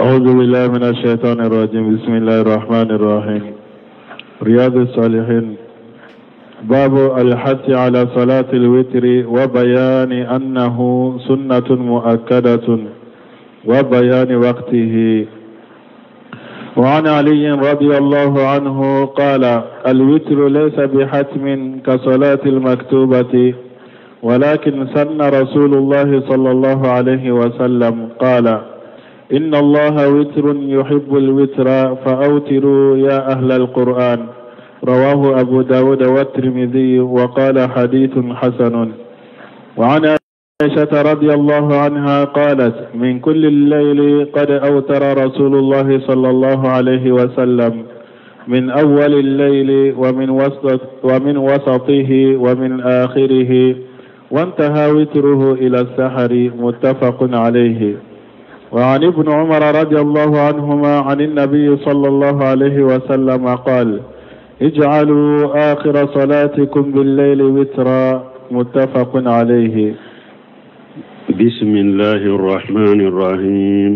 أعوذ بالله من الشيطان الرجيم. بسم الله الرحمن الرحيم. رياض الصالحين. باب الحث على صلاة الوتر وبيان أنه سنة مؤكدة وبيان وقته. وعن علي رضي الله عنه قال: الوتر ليس بحتم كصلاة المكتوبة، ولكن سن رسول الله صلى الله عليه وسلم قال: إن الله وتر يحب الوتر فأوتروا يا أهل القرآن. رواه أبو داود والترمذي وقال حديث حسن. وعن عائشة رضي الله عنها قالت: من كل الليل قد أوتر رسول الله صلى الله عليه وسلم، من أول الليل ومن وسطه ومن آخره، وانتهى وتره إلى السحر. متفق عليه. وعن ابن عمر رضي الله عنهما عن النبي صلى الله عليه وسلم قال: اجعلوا آخر صلاتكم بالليل وترا. متفق عليه. بسم الله الرحمن الرحيم،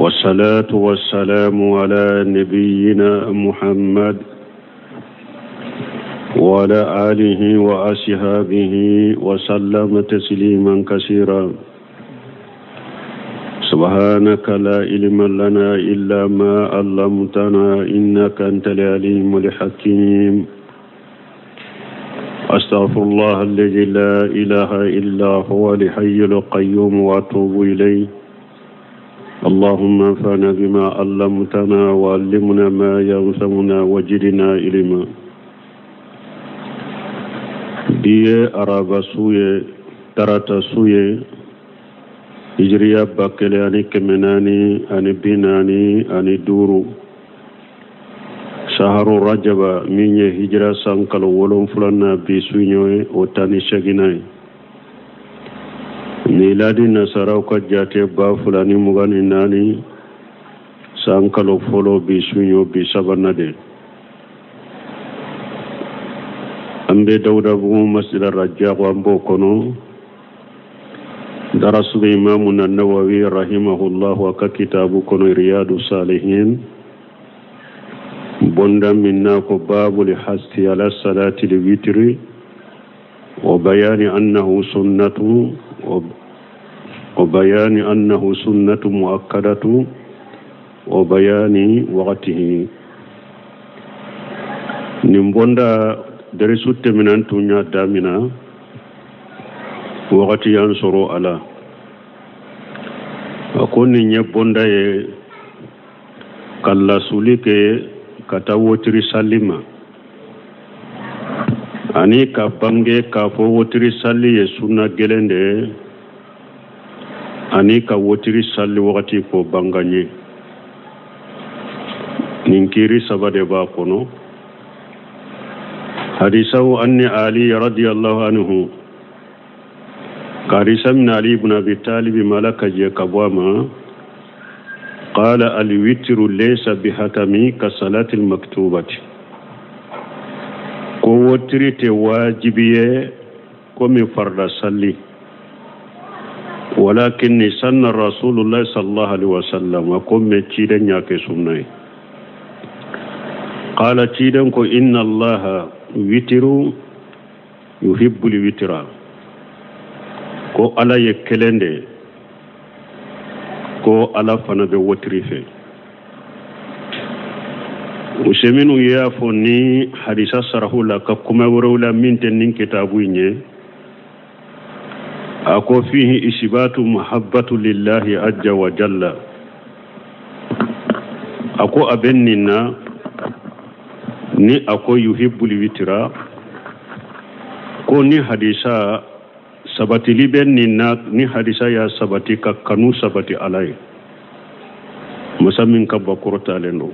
والصلاة والسلام على نبينا محمد وعلى آله وأصحابه وسلم تسليما كثيرا. سبحانك لا علم لنا إلا ما علمتنا إنك أنت العليم الحكيم. أستغفر الله الذي لا إله إلا هو الحي القيوم وأتوب إليه. اللهم انفعنا بما علمتنا وعلمنا ما ينفعنا وزدنا علما. Bi ye araba su ye, tarata su ye, hijiriya 1445, saharu rajaba, min ye hijira san kalo wolonfilana bi su ye, o 18nan ye. Miladi nasaraw ka jate 2024, san kalo fɔlɔ, bi su ye bi sabanan de. An bɛ Dawudabugu masjid Rajabu, an b'o kɔnɔ. Darasu bɛ Imamu Nawawi rahimahullah a ka kitabu kɔnɔ, Riyadu Salihin, bonda min n'a ko babul hasi ala salati witri wa bayani annahu sunnatu wa bayani annahu sunnatu muakkadatu wa bayani waqtihi. Nin bonda darisu tɛmɛna, tun y'a damina, wagati y'an sɔrɔ a la. A ko nin ye bonda ye ka lasuli kɛ ka taa wotiri sali ma, ani ka bange k'a fɔ wotiri sali ye sunna gɛlɛn de ye, ani ka wotiri sali wagati ko bangan ye. Nin kiiri saba de b'a kɔnɔ. Hadisaw anni Ali radiyallahu anhu, ka hadisa min Ali ibn Abi Talib mala ka jɛ ka bɔ a ma, qala alwitru laysa bihatami ka salati almaktubati, ko wotiri tɛ wajibi ye komi farda salli, walakin sanna rasulullah sallallahu alaihi wasallam, ko me ciden y'a kɛ sunna ye. Qala, ciden ko, inna allaha witiru yuhibbu witra, ko Ala ye kelen de, ko Ala fana bɛ wotiri fɛ. Useminu y'a fɔ ni hadisa sarahu la ka kuma wɛrɛw la min tɛ nin kitabu in ye. A ko fihi isbatu mahabbatu lillahi azza wa jalla. A ko a bɛ nin na ni a ko yuhibbul witra, ko ni hadisa sabatili bɛ nin na, ni hadisa y'a sabati ka kanu sabati Ala ye, masa min ka bakɔrɔtalen don.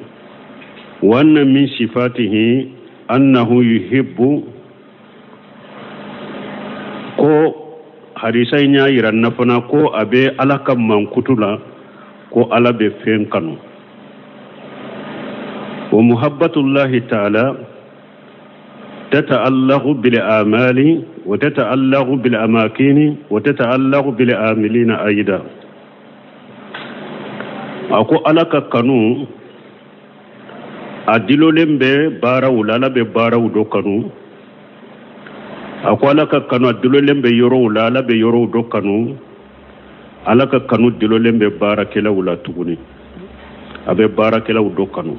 Wa anna min sifatihi annahu yuhibbu, ko hadisa in y'a yira na fana ko a bɛ Ala ka mankutu la, ko Ala bɛ fɛn kanu. Wa muhabbatullahi ta'ala تتعلق بالأعمال وتتعلق بالأماكن وتتعلق بالعاملين أيضا. A ko Ala ka kanu a dilolen bɛ baaraw la, Ala bɛ baaraw dɔ kanu. A ko Ala ka kanu a dilolen bɛ yɔrɔw la, Ala bɛ yɔrɔw dɔ kanu. Ala ka kanu dilolen bɛ baarakɛlaw la tuguni, a bɛ baarakɛlaw dɔ kanu.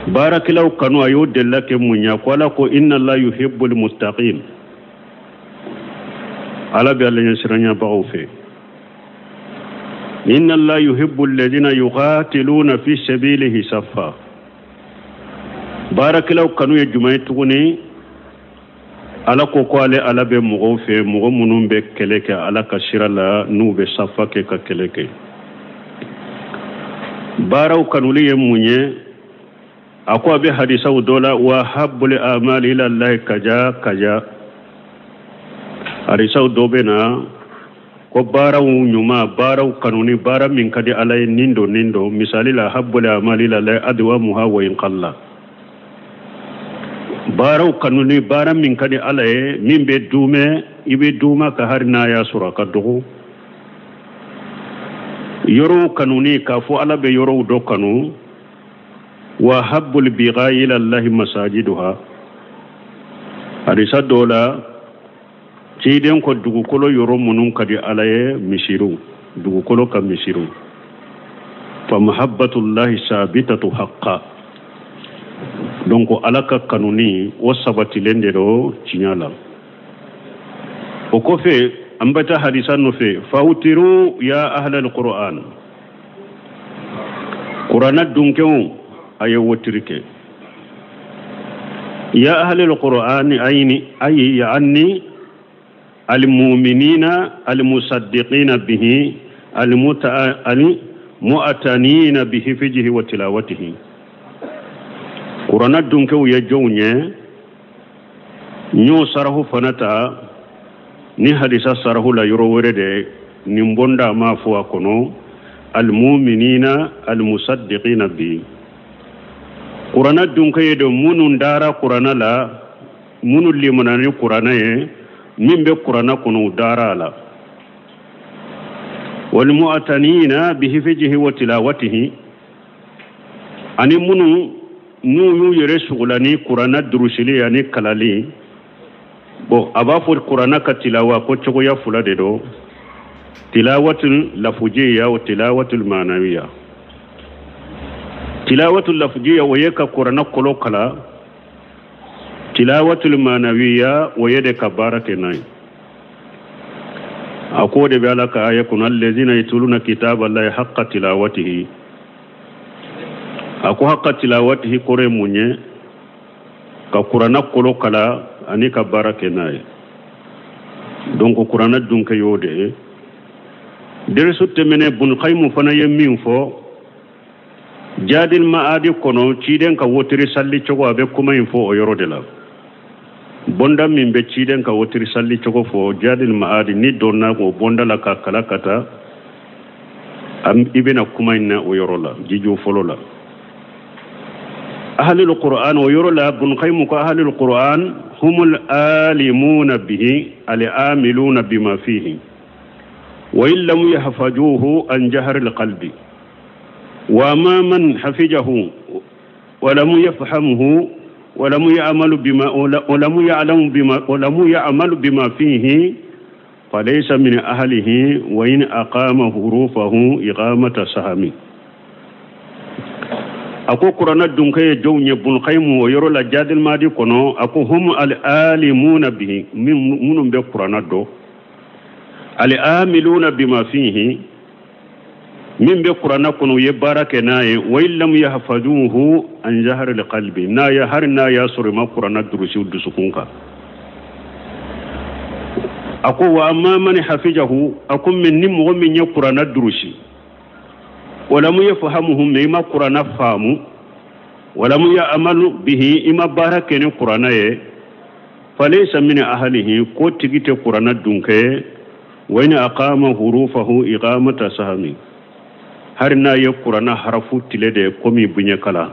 Baarakɛlaw kanu a y'o delila kɛ mun ye? Ko Ala ko inna Allah yuhibbul muttaqin, Ala bɛ Ala ɲɛsiranyabagaw fɛ. Inna Allah yuhibbu alladhina yuqatiluna fi sabilihi saffa. Baarakɛlaw kanu ye jumɛn ye tuguni? Ala ko ko ale Ala bɛ mɔgɔw fɛ, mɔgɔ minnu bɛ kɛlɛ kɛ Ala ka sira la, n'u bɛ safa kɛ ka kɛlɛ kɛ. Baaraw kanuli ye mun ye? A ko a bɛ hadisaw dɔ la, wa habbul amali ila Allahi kaja kaja. Hadisaw dɔ bɛ na ko baaraw ɲuman, baaraw kanuni, baara min ka di Ala ye nin don nin don. Misali la, habbul amali ila Allahi adwamuha wa in qalla. Baaraw kanuni, baara min ka di Ala ye, min bɛ duumɛ, i bɛ duuma ka hari n'a y'a sɔrɔ a ka dɔgɔ. Yɔrɔw kanuni, k'a fɔ Ala bɛ yɔrɔw dɔ kanu. Wa habbul biqa ila Allahi masajiduha. Hadisa dɔ la, ciden ko dugukolo yɔrɔ minnu ka di Ala ye, misiriw, dugukolo ka misiriw. Fa mahabbatullahi sabitatu haqqa. Donc Ala ka kanuni o sabatilen de don tiɲɛ la. O kɔfɛ an bɛ taa hadisa nɔfɛ, fawtiru ya ahlal qur'an. Qur'ana dunkew a ye wotiri kɛ. Ya ahlal qur'ani ayni ayi yaani almu'minina almusaddiqina bihi almu'atanina bihi fijihi wa tilawatihi. Qur'ana dunkew ye jɔnw ye? N y'o sarahu fana ta ni hadisa sarahu la yɔrɔ wɛrɛ de, nin bonda m'a fɔ a kɔnɔ, almu'minina almusaddiqina bihi. Qur'ana dunke ye de minnu dara Qur'ana la, minnu limana ni Qur'ana ye, min bɛ Qur'ana kɔnɔ u dara a la. Walmu'atanina bihifijihi wa tilawatihi, ani minnu n'u y'u yɛrɛ sugula ni Qur'ana durusili ani kalali. Bon, a b'a fɔ Qur'ana ka tilawa ko cogoya fila de don, tilawatul lafujiya wa tilawatul manawiya. Tilawatul lafujiya o ye ka Qur'ana kolo kala, tilawatul manawiya o ye de ka baara kɛ n'a ye. A ko de bɛ Ala ka aya kɔnɔ, allazina yatluna kitaballahi haqqa tilawatihi. A ko haqqa tilawatihi kɔrɔ ye mun ye? Ka Qur'ana kolo kala ani ka baara kɛ n'a ye. Donc Qur'ana dun kɛ y'o de ye. Derisu tɛmɛnen Bun Qayyim fana ye min fɔ Jadil Ma'adi kɔnɔ, ciden ka wotiri salli cogo, a bɛ kuma in fɔ o yɔrɔ de la. Bonda min bɛ ciden ka wotiri salli cogo fɔ Jadil Ma'adi, ni donna o bonda la ka kala ka taa, i bɛna kuma in na o yɔrɔ la, jiju fɔlɔ la. Ahlul Qur'an o yɔrɔ la, Bun Qayyim ko ahlul Qur'an humul alimuna bihi al-amiluna bima fihi wa in lam yahfazuhu an jahril qalbi wa ma man hafijahu wa lam yafhamhu wa lam ya'malu bima wa lam ya'lamu bima wa lam ya'malu bima fihi falaysa min ahlihi wa in aqama hurufahu iqamata sahami. A ko Qur'ana dunke ye jɔnw ye? Bun Qayyim o yɔrɔ la Jadil Madi kɔnɔ, a ko hum al-alimuna bihi, minnu bɛ Qur'ana dɔn, al-amiluna bima fihi, min bɛ Qur'ana kɔnɔ u ye baara kɛ n'a ye, wa in lam yahfazuhu an jahril qalbi, n'a ye hari n'a y'a sɔrɔ i ma Qur'ana durusi dusukun kan. A ko wa amma man hafijahu, a ko min ni mɔgɔ min ye Qur'ana durusi, walamu yafhamuhu, mais i ma Qur'ana faamu, walamu ya'malu bihi, i ma baara kɛ ni Qur'ana ye, falaysa min ahlihi, ko tigi tɛ Qur'ana dun kɛ, wa in aqama hurufahu iqamata sahami, hari n'a ye Qur'ana harafu tile de komi buɲɛ kala.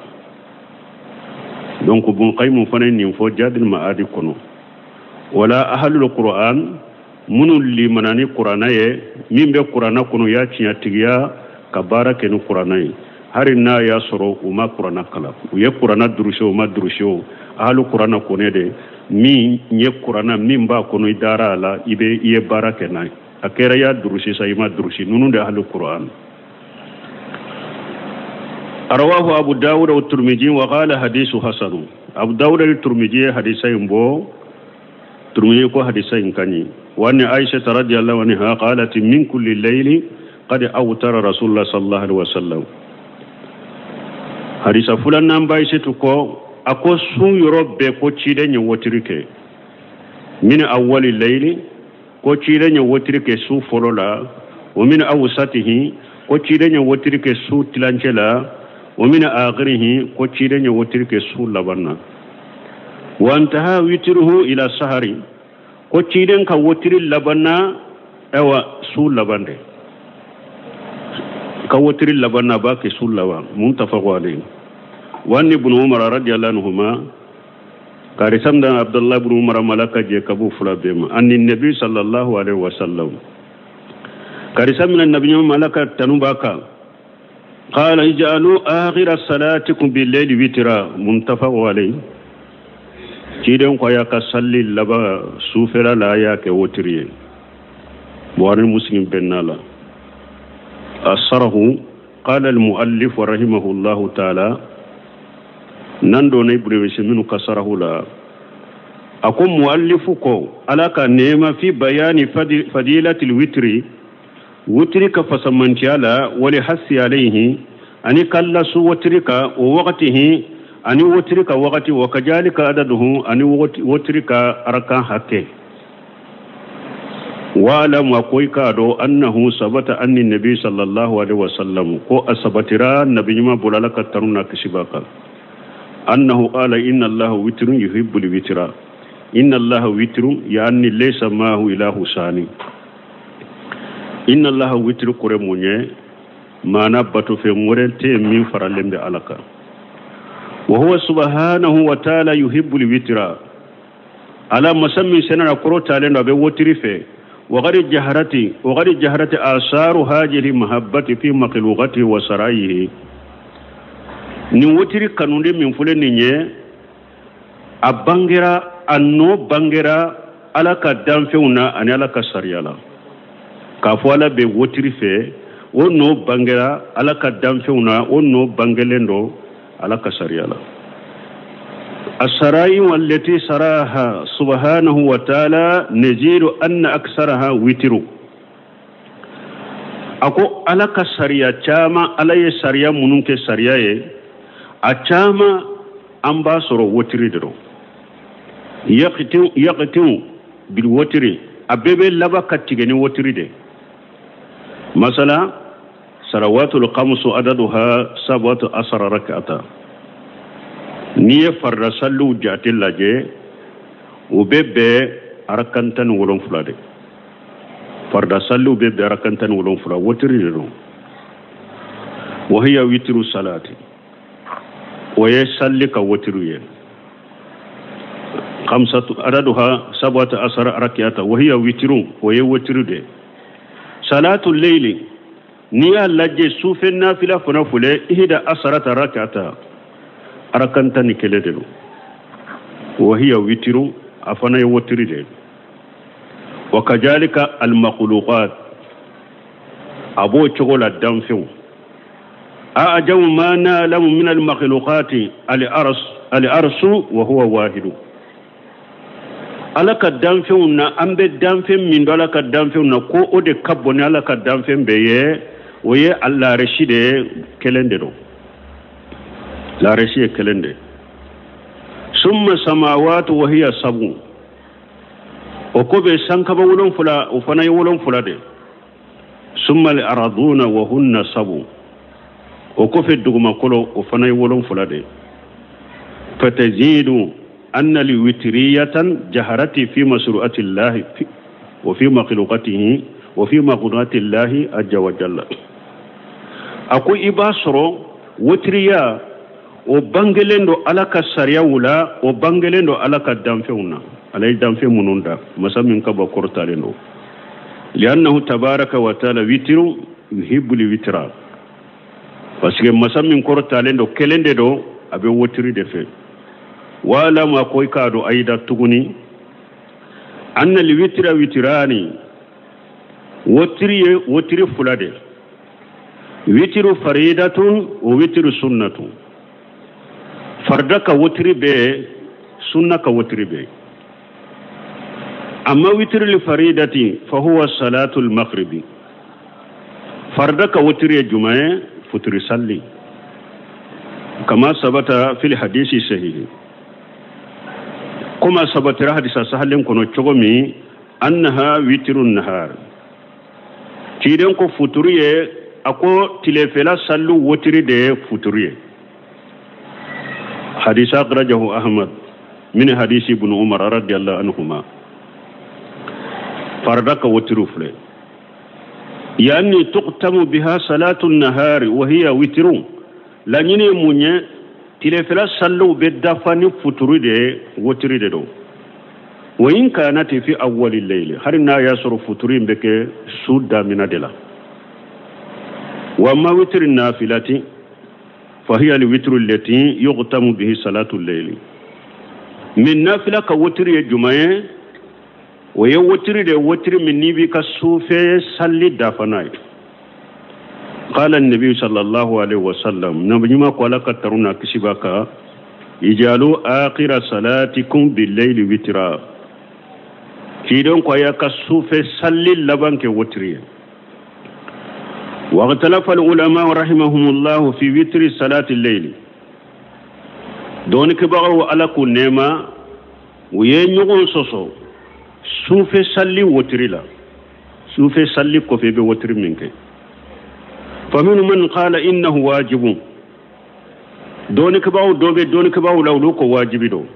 Donc Bun Qayyim fana ye nin fɔ Jadil Ma'adi kɔnɔ. Wala ahlul Qur'an, minnu limana ni Qur'ana ye, min bɛ Qur'ana kɔnɔ y'a tiɲɛtigiya. Ka baara kɛ ni kuranna ye, hari n'a y'a sɔrɔ u ma kuranna kalan, u ye kuranna durusi, u ma durusi o, ahalu kuranna kɔnɛ de min ye kuranna min b'a kɔnɔ, i dara a la, i bɛ i ye baara kɛ n'a ye. A kɛra i y'a durusi sa, i ma durusi, ninnu de ahalu kuran. Rawahu Abu Dawud wa Turmiji wa qala hadisu hasanu. Abu Dawud ni Turmiji ye hadisa in bɔ. Turmiji ko hadisa in ka ɲi. Wa an Aisha radiyallahu anha qalat min kulli layli qad awtara Rasulullah sallallahu alaihi wasallam. Hadisa filanan ba Aisha ko a ko sun yɔrɔ bɛɛ ko ciden ye wotiri kɛ. Min awwali layli, ko ciden ye wotiri kɛ su fɔlɔ la. Wa min awsatihi, ko ciden ye wotiri kɛ su tilancɛ la. Wa min akhirihi, ko ciden ye wotiri kɛ su laban na. Wa antaha witruhu ila sahari, ko ciden ka wotiri laban na, ayiwa, su laban de ka wotiri laban na, b'a kɛ su laban. Muttafaqu alayhi. Wa an ibn Umar radiyallahu anhuma, karisam dan Abdullah ibn Umar malaka je kabu fula bɛɛ ma. Anni nabi sallallahu alaihi wasallam, karisa mina nabi ɲuman malaka tanu b'a kan, qala ij'alu akhira salatikum bil layli witra. Muttafaqu alayhi. Ciden ko a y'a ka salli laban sufɛla la, a y'a kɛ wotiri ye. Buhari, Muslim bɛnna la. Asarahu qala al muallif rahimahullahu ta'ala, nan donna Ibnu minnu ka sarahu la, a ko muallifu ko ala ka nɛɛma fi bayani fadilatil witri, wotiri ka fasamantiya la, wali hasi alayhi, ani kalla su wotiri ka o waqtihi, ani wotiri ka waqti, wa kajalika adaduhu, ani wotiri ka arakan hakke. Wa'lam, wa ko i k'a dɔn, annahu sabata anni nabi sallallahu alaihi wasallam, ko a sabatira nabi ɲuman bolo, ala ka tanu n'a kisi b'a kan, annahu qala inna Allaha witrun yuhibbul witra. Inna Allaha witrun yani laysa maahu ilahu sani. Inna Allaha witru kɔrɔ mun ye? Maana batofɛn wɛrɛ tɛ yen min faralen bɛ ala kan. Wa huwa subhanahu wa ta'ala yuhibbul witra, ala masa min senara kɔrɔtalen don, a bɛ wotiri fɛ. وقد جهرت آثار هذه المحبة في مخلوقاته وسرائه. Nin wotiri kanundi min filɛ nin ye, a bangera, a nɔ bangera ala ka danfɛnw na ani ala ka sariya la. K'a fɔ ala bɛ wotiri fɛ, o nɔ bangera ala ka danfɛnw na, o nɔ bangelen don ala ka sariya la. الشرائع التي شرعها سبحانه وتعالى نجد أن أكثرها وتر. A ko ala ka sariya caman, ala ye sariya minnu kɛ sariya ye, a caman an b'a sɔrɔ wotiri de don. Yaqitu bil wotiri, a bɛɛ bɛ laban ka tigɛ ni wotiri de. Masala salawatul khamsu adaduha 17 rak'ata. N'i ye farida saliw jate lajɛ, o bɛ bɛn arakan 17 de. Farida saliw bɛ bɛn arakan 17, wotiri de don. Wahiya witiru salati, o ye salli ka wotiri ye. Khamsatu adaduha 17 rakiyata wahiya witiru, o ye wotiri de. Salatu leyli, n'i y'a lajɛ sufɛ nafila fana filɛ, ihida asarata rakiyata, arakan 11 de don. Wahiya witiru, a fana ye wotiri de. Wa kajalika almakhluqat, a b'o cogo la danfɛnw. A'jamu ma na'lamu min almakhluqati al-arsu wa huwa wahidu. Ala ka danfɛnw na, an bɛ danfɛn min dɔn ala ka danfɛnw na ko o de ka bon ni ala ka danfɛn bɛɛ ye, o ye laarisi de ye, kelen de don. Laarisi ye kelen de. Summa samawatu wa hiya sabu, o ko bɛ sankaba 7, o fana ye 7 de. Summa al araduna wa hunna sabu, o kɔfɛ dugumakolo, o fana ye 7 de. Fatazidu anna liwitriyatan jaharati fi masru'ati llahi wa fi makhluqatihi wa fi makhluqati llahi azza wa jalla. A ko i b'a sɔrɔ wotiriya o bangelen don ala ka sariyaw la, o bangelen don ala ka danfɛnw na, ala ye danfɛn minnu da, masa min ka bɔ kɔrɔtalen don. Liannahu tabaraka wa taala witiru yuhibbu witra. Parce que masa min kɔrɔtalen don, kelen de don, a bɛ wotiri de fɛ. Wa'lamu, a ko i k'a dɔn ayida tuguni, anna liwitira witirani, wotiri ye wotiri fila de: witiru faridatun o witiru sunnatun. Farida ka wotiri bɛ, sunna ka wotiri bɛ. Amma witiri li faridati fa huwa salatul maghribi. Farida ka wotiri ye jumɛn ye? Futuri salli, kama sabata fil hadisi sahihi, koma sabatira hadisa sahalen kɔnɔ cogo min, annaha witiru nahar. Ciden ko futuru ye, a ko tilefɛla sallu wotiri de ye futuru ye. Hadisa akhrajahu Ahmad min hadisi ibn Umar radiyallahu anhuma. Farda ka wotiru filɛ, yani tuqtamu biha salatu nahari wa hiya witiru. Laɲini ye mun ye? Tilefɛla salliw bɛ dafa ni futuru de ye, wotiri de don. Wa in kanati fi awwali layli, hali n'a y'a sɔrɔ futuru in bɛ kɛ su damina de la. Wa ma witiri nafilati fa hiya alwitru allati yughtamu bihi salatu layli. Min nafila ka wotiri ye jumɛn ye? O ye wotiri de, wotiri min n'i b'i ka sufɛ salli dafa n'a ye. Qala nabi sallallahu alaihi wasallam, nabi ɲuman ko, Ala ka tanu n'a kisi b'a kan, ijalu akhira salatikum billayli witra. Ciden ko a y'a ka sufɛ salli laban kɛ wotiri ye. واختلف العلماء رحمهم الله في وتر صلاة الليل. Dɔnnikɛbagaw, Ala k'u nɛɛma, u ye ɲɔgɔn sɔsɔ sufɛ salli wotiri la, sufɛ salli kɔfɛ i bɛ wotiri min kɛ. Faminhum man qala innahu wajibun. Dɔnnikɛbagaw dɔ bɛ dɔnnikɛbagaw la, olu ko wajibi don.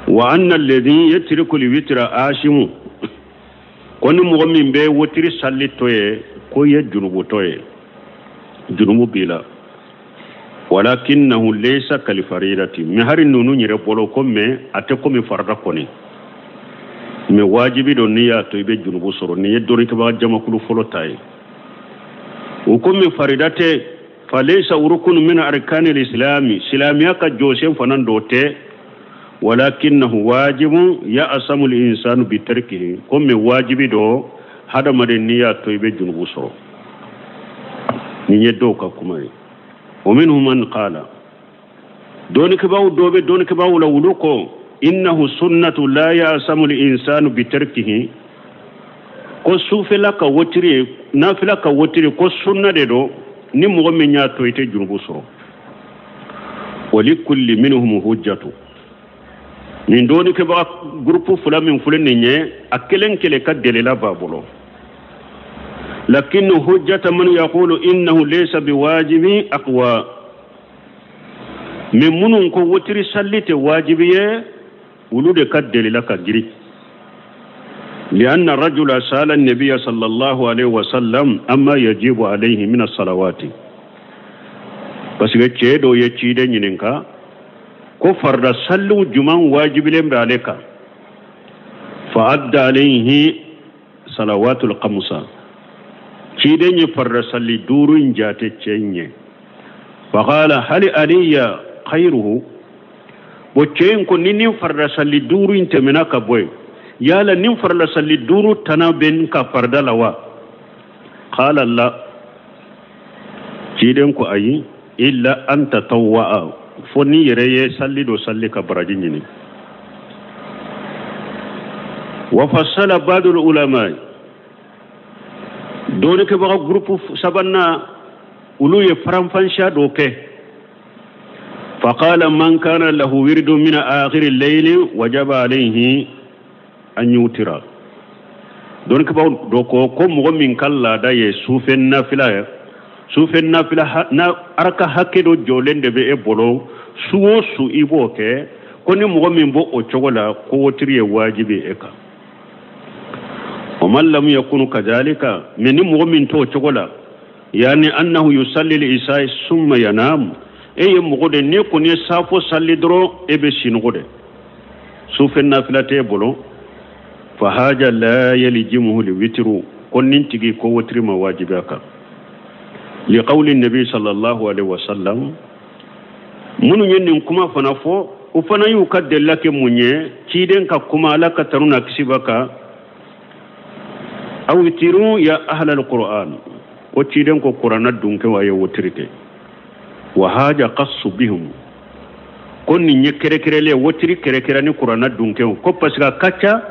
Wa anna alladhi yatruku alwitra asimu, ko ni mɔgɔ min bɛ wotiri salli to ye, ko ye junubutɔ ye, junubu b'i la. Walakinnahu laysa kalfaridati. Mais hari ninnu yɛrɛ bolo ko, mais a tɛ komi farida kɔni, mais wajibi don, n'i y'a to i bɛ junubu sɔrɔ. Nin ye dɔnnikɛbaga jamakulu fɔlɔ ta ye. O komi farida tɛ, falaysa rukunu min arkani lislami, silamɛya ka jɔsen fana dɔ tɛ. Walakinnahu wajibun ya'samu al-insanu bi tarkihi. Komi wajibi don, hadamaden n'i y'a to i bɛ junubu sɔrɔ. Nin ye dɔw ka kuma ye. Wa minhum man qala, dɔnnikɛbaaw dɔ bɛ dɔnnikɛbaaw la, olu ko innahu sunnatu la ya'samu al-insanu bi tarkihi. Ko sufɛla ka wotiri, nafila ka wotiri, ko sunna de don, ni mɔgɔ min y'a to i tɛ junubu sɔrɔ. Wa likulli minhum hujjatu. Nin dɔnnikɛbaga gurupu fila min filɛ nin ye, a kelen kelen ka delila b'a bolo. Lakin hujjata man yaqulu innahu laysa biwajibi aqwa. Mais minnu ko wotiri salli tɛ wajibi ye, olu de ka delila ka giri. لأن الرجل سأل النبي صلى الله عليه وسلم أما يجب عليه من الصلوات. Parce que cɛ dɔ ye ciden ɲininka ko farida salliw juman wajibilen bɛ ale kan. Fa adda alayhi salawatul khamsa. Ciden ye farida salli duuru in jate cɛ in ye. Faqala hal alayya khayruhu. Bo cɛ in ko ni nin farida salli duuru in tɛmɛna ka bɔ yen, yala nin farida salli duuru tana bɛ n ka farida la wa? Qala la. Ciden ko ayi, illa an tatawwa'a, fo ni yɛrɛ ye salli dɔ salli ka baraji ɲini. Wa fassala ba'dul ulama. Dɔnnikɛbaga gurupu sabanan, olu ye faranfansiya dɔ kɛ. Faqala man kana lahu wirdu min akhiri layli wajaba alayhi an yutira. Dɔnnikɛbagaw dɔ ko ko mɔgɔ min ka laada ye sufɛ nafila ye, sufɛ nafila na araka hakɛ dɔ jɔlen de bɛ e bolo, su o su i b'o kɛ, ko ni mɔgɔ min b'o o cogo la, ko wotiri ye wajibi e kan. Wa man lam yakunu kadhalika, mais ni mɔgɔ min t'o cogo la, yani annahu yusalli al-isha summa yanam, e ye mɔgɔ de n'e kɔni ye safo salli dɔrɔn e bɛ sinɔgɔ de, sufɛ nafila t'e bolo, fa haja la yaljimuhu liwitru, ko nin tigi ko wotiri ma wajibi a kan. Liqawli nabi sallallahu alaihi wasallam, minnu ye nin kuma fana fɔ, u fana y'u ka delila kɛ mun ye? Ciden ka kuma, Ala ka tanu n'a kisi b'a kan, awtiru ya ahlal qur'an, ko ciden ko kuranna dunkew, a ye wotiri kɛ. Wa haja qassu bihum, ko nin ye kɛrɛkɛrɛlen wotiri kɛrɛkɛrɛ ni kuranna dunkew, ko parce que a ka ca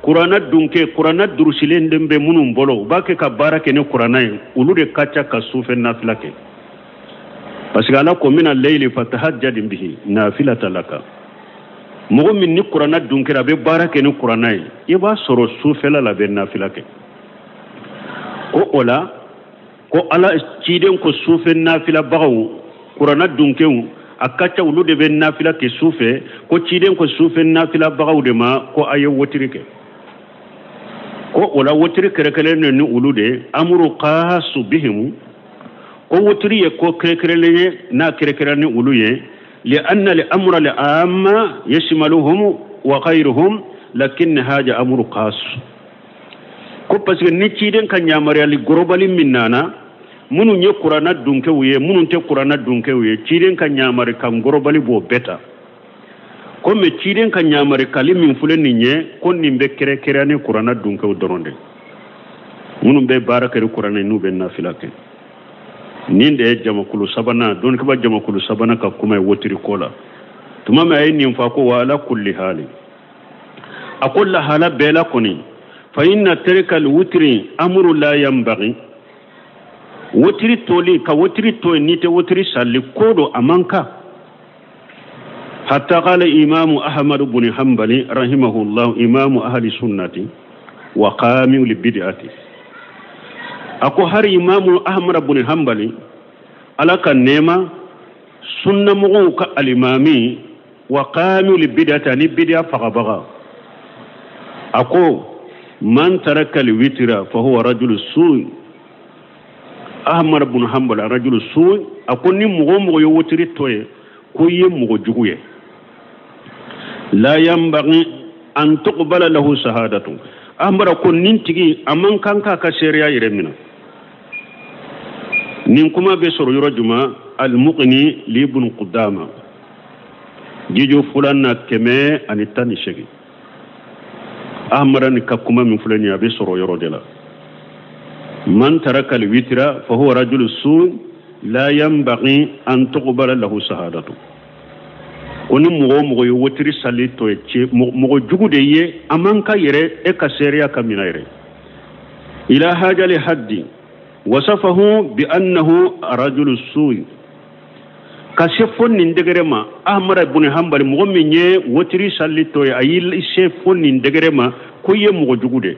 kuranna dunke, kuranna durusilen den bɛ minnu bolo, u b'a kɛ ka baara kɛ ni kuranna ye, olu de ka ca ka sufɛ nafila kɛ, parce que Ala ko mina leyili fatahajjad bihi nafilata laka. Mɔgɔ min ni kuranna dunkɛra, a bɛ baara kɛ ni kuranna ye, i b'a sɔrɔ sufɛla la a bɛ nafila kɛ. Ko o la, ko Ala ciden ko sufɛ nafilabagaw, kuranna dunkew, a ka ca olu de bɛ nafila kɛ sufɛ, ko ciden ko sufɛ nafilabagaw de ma ko a ye wotiri kɛ. Ko o la wotiri kɛrɛkɛrɛnnen don ni olu de amuru qaasu bihim, ko wotiri ye ko kɛrɛkɛrɛnnen ye n'a kɛrɛkɛrɛ ni olu ye, lianna li amra li amma yashmaluhum wa ghayruhum, lakin haja amru qaas. Ko parce que ni ciden ka yamaruyali gorobali min nana, minnu ye kuranna dunkew ye, minnu tɛ kuranna dunkew ye, ciden ka yamari kan gorobali b'o bɛɛ ta. Ko mɛ ciden ka yamari kali min filɛ nin ye, ko nin bɛ kɛrɛkɛrɛ ni kuranna dunkew dɔrɔn de, minnu bɛ baara kɛ ni kuranna, n'u bɛ nafila kɛ. Nin de ye jamakulu sabanan, dɔnnikɛba jamakulu sabanan ka kuma ye wotiri ko la. Tuma min a ye nin fɔ, ko wa ala kulli hali, a ko lahala bɛɛ la kɔni, fa inna tarika alwitri amru la yanbaghi, wotiri toli, ka wotiri to yen n'i tɛ wotiri sali, ko don a man kan. Hatta qala imamu Ahmad bun Hanbali rahimahullah, imamu ahli sunnati wa qamiu li bid'ati, a ko hari imamu Ahmad bun Hanbali, Ala ka nɛɛma, sunnamɔgɔw ka alimami, wa qamiu li bid'ati, ani bid'a fagabaga, a ko man taraka alwitra fa huwa rajulu su. Ahmad bun Hanbali rajulu su, a ko ni mɔgɔ o mɔgɔ ye wotiri to ye, ko i ye mɔgɔ jugu ye, la yanbaghi an tuqbala lahu shahadatu. Ahmad ko nin tigi a man kan k'a ka seereya yɛrɛ minɛ. Nin kuma bɛ sɔrɔ yɔrɔ jumɛn? Al-Mughni li ibn Qudama, jiju fulan na 118. Ahmad ni ka kuma min filɛ nin ye, a bɛ sɔrɔ yɔrɔ de la. Man taraka alwitra fa huwa rajulu su la yanbaghi an tuqbala lahu shahadatu. Ko ni mɔgɔ o mɔgɔ ye wotiri sali to ye, cɛ mɔgɔ jugu de ye, a man ka yɛrɛ e ka seereya ka minɛ yɛrɛ. Ila hajali haddi wasafahu bi annahu rajulu su, ka se fo nin degré ma. Ahmad ibn Hanbali, mɔgɔ min ye wotiri sali to ye, a y'i se fo nin degré ma ko i ye mɔgɔ jugu de,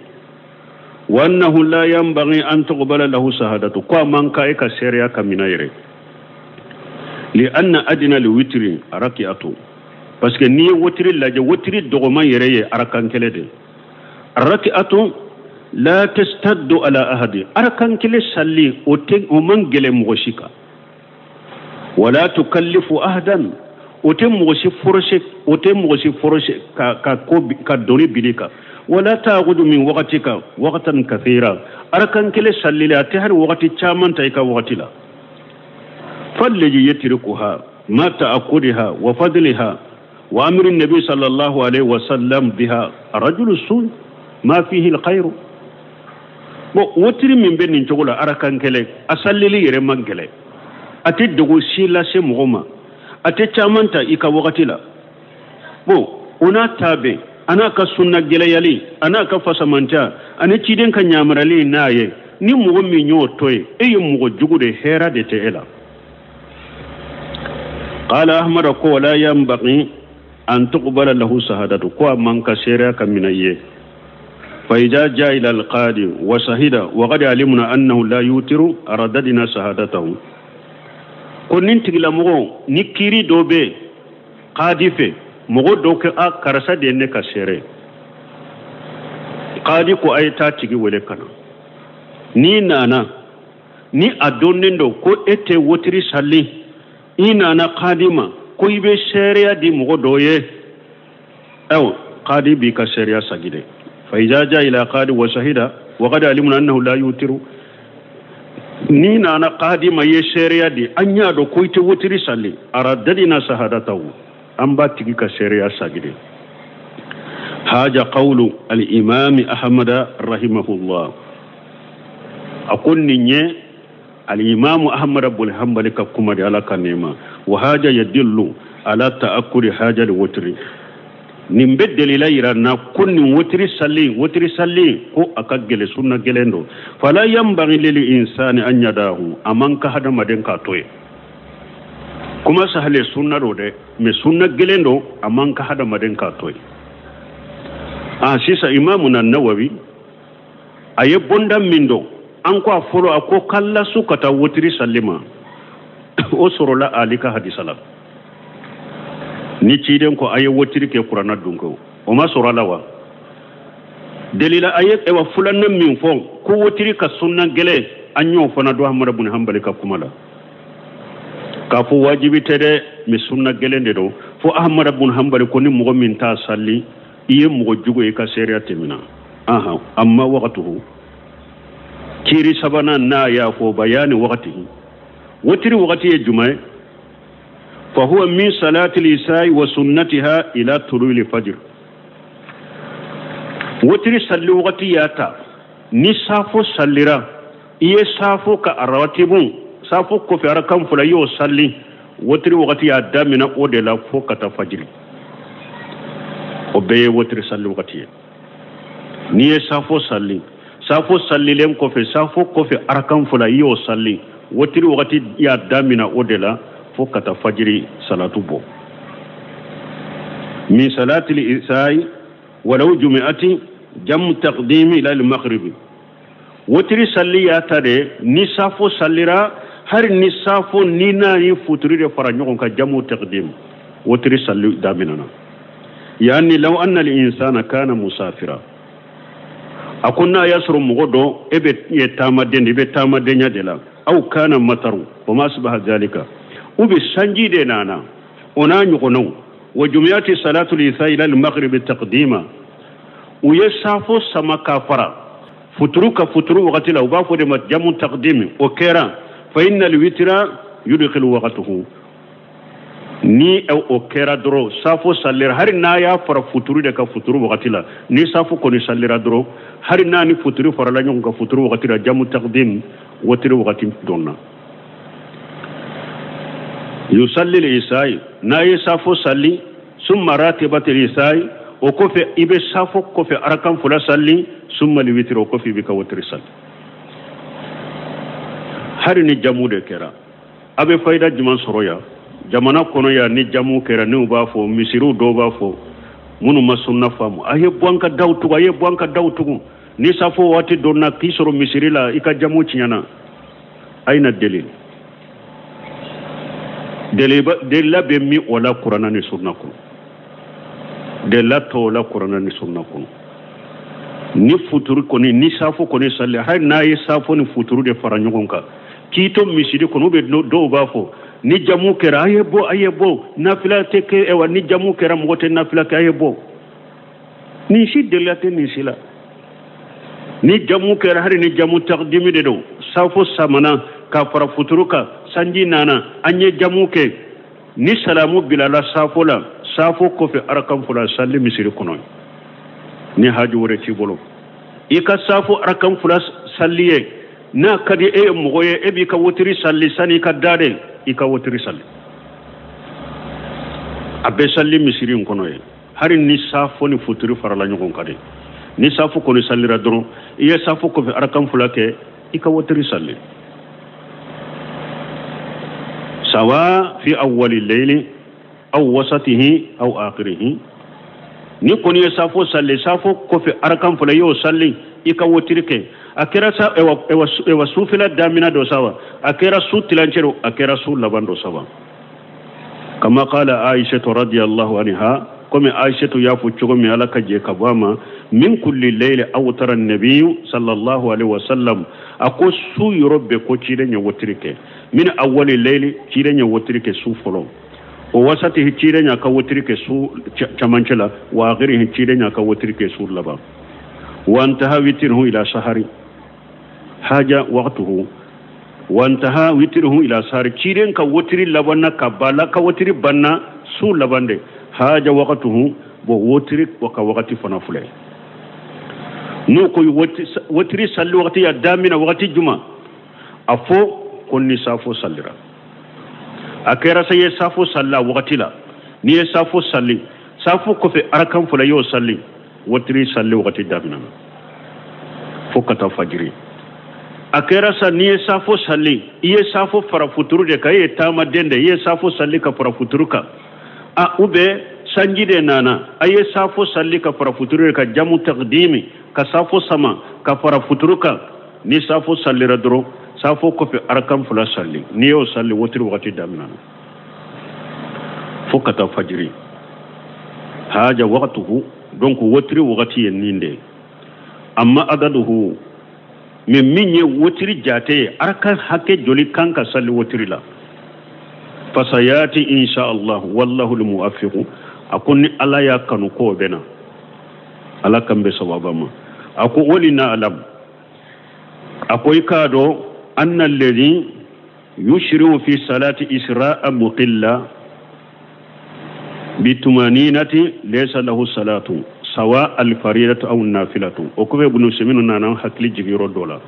wa annahu la yanbaghi an tuqbala lahu shahadatu, ko a man ka e ka seereya ka minɛ yɛrɛ. Li anna adina li witri raki'atu, parce que n'i ye wotiri lajɛ, wotiri dɔgɔman yɛrɛ ye arakan kelen de, raki'atu la tastaddu ala ahadi, arakan kelen sali o tɛ, o man gɛlɛn mɔgɔ si kan, wala tukallifu ahadan, o tɛ mɔgɔ si forcer, o tɛ mɔgɔ si forcer ka ko ka doni bili kan, wala ta'khudhu min waqtika waqtan kathira, arakan kelen salli a tɛ hali wagati caman ta i ka wagati la. Fallazi yatrikuha ma ta'akudiha wa fadliha wa amri nabi sallallahu alaihi wa sallam biha rajulu su ma fihi alkhairu. Bon, wotiri min bɛ nin cogo la, arakan kelen a sallili yɛrɛ man gɛlɛn, a tɛ dogo si lase mɔgɔ ma, a tɛ caman ta i ka wagati la. Bon, o n'a ta bɛɛ, a n'a ka sunna gɛlɛyali, a n'a ka fasamanta, ani ciden ka ɲamarali n'a ye, ni mɔgɔ min y'o to yen, e ye mɔgɔ jugu de, hɛrɛ de tɛ e la. Qala Ahmad ko wala yanbaghi an tuqbala lahu shahadatu, ko a man ka seereya ka minɛ i ye. Fa idha jaa ila alqadi wa shahida wa qad alimna annahu la yutiru radadna shahadatahu, ko nin tigilamɔgɔ ni kiiri dɔ bɛ kadi fɛ, mɔgɔ dɔ kɛ a karisa de ye ne ka seere, kadi ko a ye taa tigi wele ka na, n'i nana ni a dɔnnen don ko e tɛ wotiri sali, i nana kadi ma ko i bɛ seereya di mɔgɔ dɔ ye, ayiwa kadi b'i ka seereya sagi dɛ. Fa idha jaa ila qadi wa shahida wa qad alimna annahu la yutiru, N'i nana kadi ma i ye seereya di an y'a dɔn ko i tɛ wotiri sali aradadina sahadatahu an b'a tigi ka seereya sagi de haja qawlu al-imami ahmada rahimahullah a ko nin ye al-imamu ahmada bun hanbali ka kuma de ala ka nɛɛma wa haja yadillu ala ta'akkuri haja li wotiri nin bɛ delila yira na ko nin wotiri sali wotiri sali ko a ka gɛlɛ sunna gɛlɛn don fala yanbaghi lil insani an yadahu a man ka hadamaden k'a to yen kuma sahale sunna don dɛ mais sunna gɛlɛn don a man ka hadamaden k'a to yen a sisan imamu na nawawi a ye bonda min don an ko a fɔlɔ a ko k'a lasu ka taa wotiri sali ma o sɔrɔla ali ka hadisa la ni ciden ko a ye wotiri kɛ kuranna dun ko o ma sɔrɔ a la wa delila a ye ewa filanan min fɔ ko wotiri ka sunna gɛlɛn an y'o fana dɔn ahmada bun hanbali ka kuma la k'a fɔ wajibi tɛ dɛ mais sunna gɛlɛn de don fo ahmada bun hanbali ko ni mɔgɔ min t'a sali i ye mɔgɔ jugu ye i ka seereya tɛ mina ahan amma wagatuhu kiri sabanan n'a y'a fɔ bayani wagatihi wotiri wagati ye jumɛn ye فهو من صلاة العشاء وسنتها إلى طلوع الفجر wotiri salli wagati y'a ta ni safo sallira i ye safo ka arawatibu safo kɔfɛ arakan fila i y'o salli wotiri wagati y'a damina o de la fo ka taa fajiri o bɛɛ ye wotiri salli wagati ye n'i ye safo salli safo sallilen kɔfɛ safo kɔfɛ arakan fila i y'o salli wotiri wagati y'a damina o de la fo ka taa fajiri salatu bɔ min salati al-isai walaw jumi'ati jamu taqdimi ila al-maghribi wotiri salli y'a ta de ni safo sallira hari ni safo ni n'a ye futuri de fara ɲɔgɔn kan jamu taqdim wotiri salli daminana yani law anna al-insana kana musafira a ko n'a y'a sɔrɔ mɔgɔ dɔ e bɛ ye taamaden de i bɛ taamadenya de la aw kana mataru wa ma asbaha zalika u bɛ sanji de nana o n'a ɲɔgɔnnaw wa jumiyati salatul isha ila al-maghribi taqdima u ye safo sama k'a fara futuru ka futuru wagati la u b'a fɔ de ma jamu taqdimi o kɛra fa inna al-witra yudkhilu waqtuhu ni o kɛra dɔrɔn safo sallira hari n'a y'a fara futuru de ka futuru wagati la ni safo kɔni sallira dɔrɔn hari n'a ni futuru farala ɲɔgɔn kan futuru wagati la jamu taqdim wotiri wagati donna yusalli al-isai n'a ye safo salli summa ratibati al-isai o kɔfɛ i bɛ safo kɔfɛ arakan fila salli summa al-witri o kɔfɛ i bɛ ka wotiri salli hari ni jamu de kɛra a bɛ fayida jumɛn sɔrɔ yan jamana kɔnɔ yan ni jamu kɛra n'u b'a fɔ misiriw dɔw b'a fɔ minnu ma sunna faamu a ye bɔ an ka daw tugu a ye bɔ an ka daw tugu ni safo waati donna k'i sɔrɔ misiri la i ka jamu tiɲɛna ayina delil delila bɛ min o la kuranna ni sunna kɔnɔ delila t'o la kuranna ni sunna kɔnɔ ni futuru kɔni ni safo kɔni sali hali n'a ye safo ni futuru de fara ɲɔgɔn kan k'i to misiri kɔnɔ u bɛ dɔw b'a fɔ ni jamu kɛra a ye bɔ a ye bɔ nafila tɛ kɛ wa ni jamu kɛra mɔgɔ tɛ nafila kɛ a ye bɔ nin si delila tɛ nin si la ni jamu kɛra hali ni jamu takdimi de don safo samana ka fara futuru kan sanji nana an ye jamu kɛ ni salamu bilala safo la safo kɔfɛ arakan fila sali misiri kɔnɔ ni haji wɛrɛ t'i bolo i ka safo arakan fila sali ye n'a ka di e ye mɔgɔ ye e b'i ka wotiri sali sani i ka da de i ka wotiri sali a bɛ sali misiri in kɔnɔ ye hali ni safo ni futuri farala ɲɔgɔn kan de ni safo kɔni salira dɔrɔn i ye safo kɔfɛ arakan fila kɛ i ka wotiri sali sawa fi awwali layli aw wasatihi aw akhirihi ni kɔni ye safo sali safo kɔfɛ arakan fila i y'o sali i ka wotiri kɛ a kɛra sa ewa sufila damina dɔ sa wa a kɛra su tilancɛ do a kɛra su laban dɔ sa wa kama qala aishatu radiyallahu anha komi aishatu y'a fɔ cogo min ala ka jɛ ka bɔ a ma min kulli layli awtara nabiyu sallallahu alaihi wasallam a ko su yɔrɔ bɛɛ ko ciden ye wotiri kɛ min awwali layli ciden ye wotiri kɛ su fɔlɔ o wasatihi ciden y'a ka wotiri kɛ su camancɛ la wa akhirihi ciden y'a ka wotiri kɛ su laban wa antaha witruhu ila sahari haja waqtuhu Wantaha witruhu ila sari ciren ka wotiri labanna ka bala ka wotiri banna su laban de haja waqtuhu bo wotiri ka waqti fana filɛ n'o ko wotiri salli waqti ya damina waqti juma a fo ko ni safo sallira a kɛra sa ye safo salla waqti la ni ye safo salli safo kɔfɛ arakan fila y'o salli wotiri salli waqti damina fo ka taa fajiri a kɛra sa n'i ye safo salli i ye safo fara futuru de kan i ye taamaden de i ye safo salli ka fara futuru kan a ou bien sanji de nana a ye safo salli ka fara futuru de kan jamu taqdimi ka safo sama ka fara futuru kan ni safo sallira dɔrɔn safo kɔfɛ arakan fila salli n'i y'o salli wotiri wagati daminɛ fo ka taa fajiri haja waqtuhu donc wotiri wagati ye nin de ye amma adaduhu mais min ye wotiri jate ye arakan hakɛ joli kan ka salli wotiri la fasayati insha Allah wallahu almuwaffiqu a ko ni Ala y'a kanu k'o bɛ na Ala kan bɛ sawaba ma a ko wali na alam a ko i k'a dɔn anna alladhi yushri'u fi salati isra'a muqilla bitumaninati laysa lahu salatu sawa alfaridatu aw nafilatu o kɔfɛ Ibn Usaymin nana hakili jigin yɔrɔ dɔ la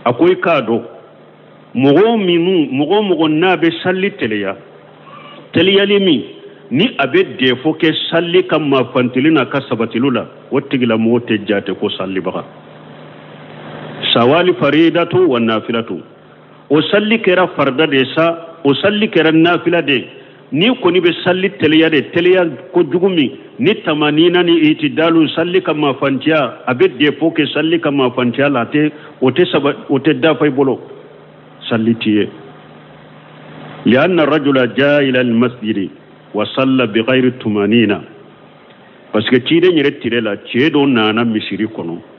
a ko i k'a dɔn mɔgɔ minnu mɔgɔ o mɔgɔ n'a bɛ salli teliya teliyali min ni a bɛ defo kɛ salli ka mafantili n'a ka sabatili la o tigilamɔgɔ tɛ jate ko sallibaga sawali faridatu wa nafilatu o salli kɛra farida de sa o salli kɛra nafila de ni kɔni bɛ salli teliya de teliya kojugu min ni tamanina ni itidalu salli ka mafantiya a bɛ defo kɛ salli ka mafantiya la o tɛ saba o tɛ dafa i bolo salli t'i ye lianna rajula jaa ila almasjidi wa salla bighayri tumanina parce que ciden yɛrɛ tile la cɛ dɔ nana misiri kɔnɔ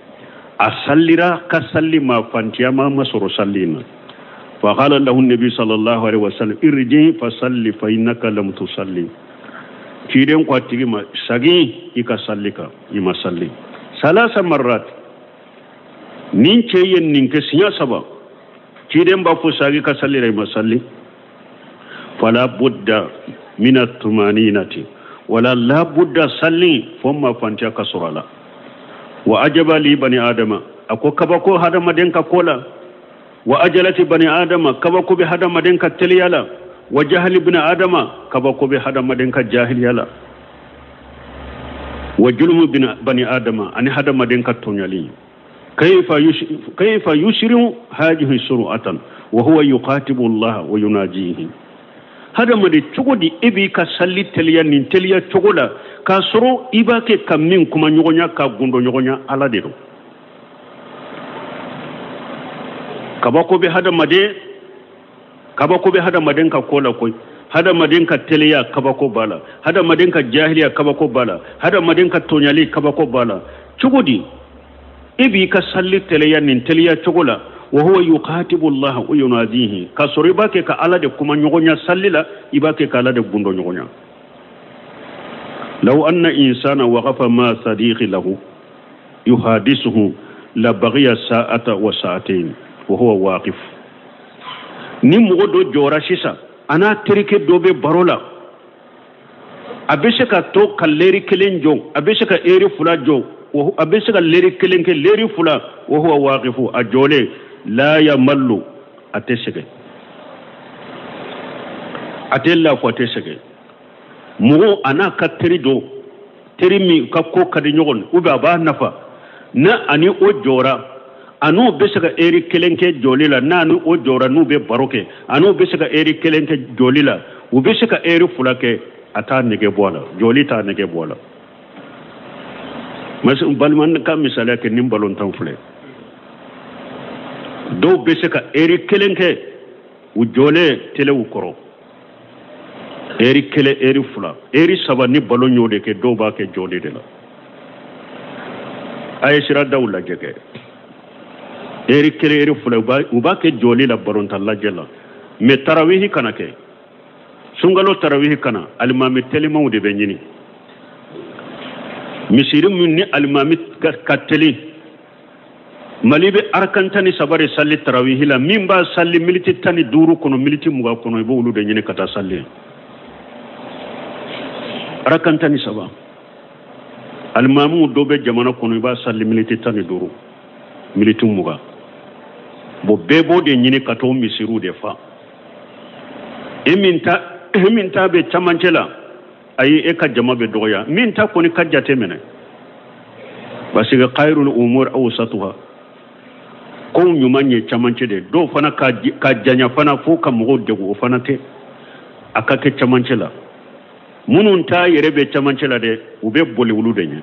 a sallira ka salli mafantiya ma ma sɔrɔ salli in na فقال له النبي صلى الله عليه وسلم ارجع فصلي فإنك لم تصلي ciden ko a tigi ma sagin i ka salli kan i ma salli salasa marrat nin cɛ ye nin kɛ siɲɛ saba ciden b'a fɔ sagin ka salli la i ma salli fala budda min atumaninati wala la budda salli fo mafantiya ka sɔrɔ a la wa ajaba li bani adama a ko kabako hadamaden ka ko la wa ajalati bani adama kabako bɛ hadamaden ka teliya la wa jahali bani adama kabako bɛ hadamaden ka jahiliya la wa julmu bani adama ani hadamaden ka tɔɲɔli kayfa yusri'u hadhihi sur'atan wa huwa yuqatibu Allah wa yunajihi hadamaden cogo di e b'i ka salli teliya nin teliya cogo la k'a sɔrɔ i b'a kɛ ka min kuma ɲɔgɔnya ka gundo ɲɔgɔnya Ala de don kabako bɛ hadamaden kabako bɛ hadamaden ka ko la koyi hadamaden ka teliya kabako b'a la hadamaden ka jahiliya kabako b'a la hadamaden ka tɔɲali kabako b'a la cogo di e b'i ka salli teliya nin teliya cogo la wa huwa yuqatibu Allah wa yunadihi k'a sɔrɔ i b'a kɛ ka Ala de kuma ɲɔgɔnya salli la i b'a kɛ ka Ala de gundo ɲɔgɔnya law anna insana waqafa ma sadiqi lahu yuhadisuhu la baghiya sa'ata wa sa'atayn wa huwa waqif ni mɔgɔ dɔ jɔra sisan a n'a terikɛ dɔ bɛ baro la a bɛ se ka to ka leri kelen jɔ a bɛ se ka eri fila jɔ a bɛ se ka leri kelen kɛ leri fila wa huwa waqifu a jɔlen la yamallu a tɛ sɛgɛn a tɛ lafu a tɛ sɛgɛn mɔgɔ a n'a ka teri dɔ teri min ka ko ka di ɲɔgɔn ou bien a b'a nafa n'a ani o jɔra a n'o bɛ se ka eri kelen kɛ jɔli la n'a ni o jɔra n'u bɛ baro kɛ a n'o bɛ se ka eri kelen kɛ jɔli la u bɛ se ka eri fila kɛ a t'a nege bɔ a la jɔli t'a nege bɔ a la balima ka misaliya kɛ nin balontan filɛ dɔw bɛ se ka eri kelen kɛ u jɔlen telew kɔrɔ eri kelen eri fila eri saba ni balon y'o de kɛ dɔw b'a kɛ jɔli de la a ye siradaw lajɛ kɛ eri kelen eri fila u b'a kɛ jɔli la balontan lajɛ la mais tarawihi kana kɛ sunkalo tarawihi kana alimami telimanw de bɛ ɲini misiri min ni alimami ka teli Mali bɛ arakan 13 de sali tarawihi la, min b'a sali miniti 15 kɔnɔ, miniti 20 kɔnɔ, i b'olu de ɲini ka taa sali arakan 13. Alimamuw dɔ bɛ jamana kɔnɔ, i b'a sali miniti 15, miniti 20. Bon, bɛɛ b'o de ɲini ka t'o misiriw de fa. E min ta, e min ta bɛ camancɛ la, ayi, e ka jama bɛ dɔgɔya. Min ta kɔni ka jate minɛ, parce que khayrul umur awsatuha, kow ɲuman ye camancɛ de. Dɔw fana ka janya fana fo ka mɔgɔw degun, o fana tɛ. A ka kɛ camancɛ la. Minnu ta yɛrɛ bɛ camancɛ la dɛ, u bɛ boli olu de ɲɛ.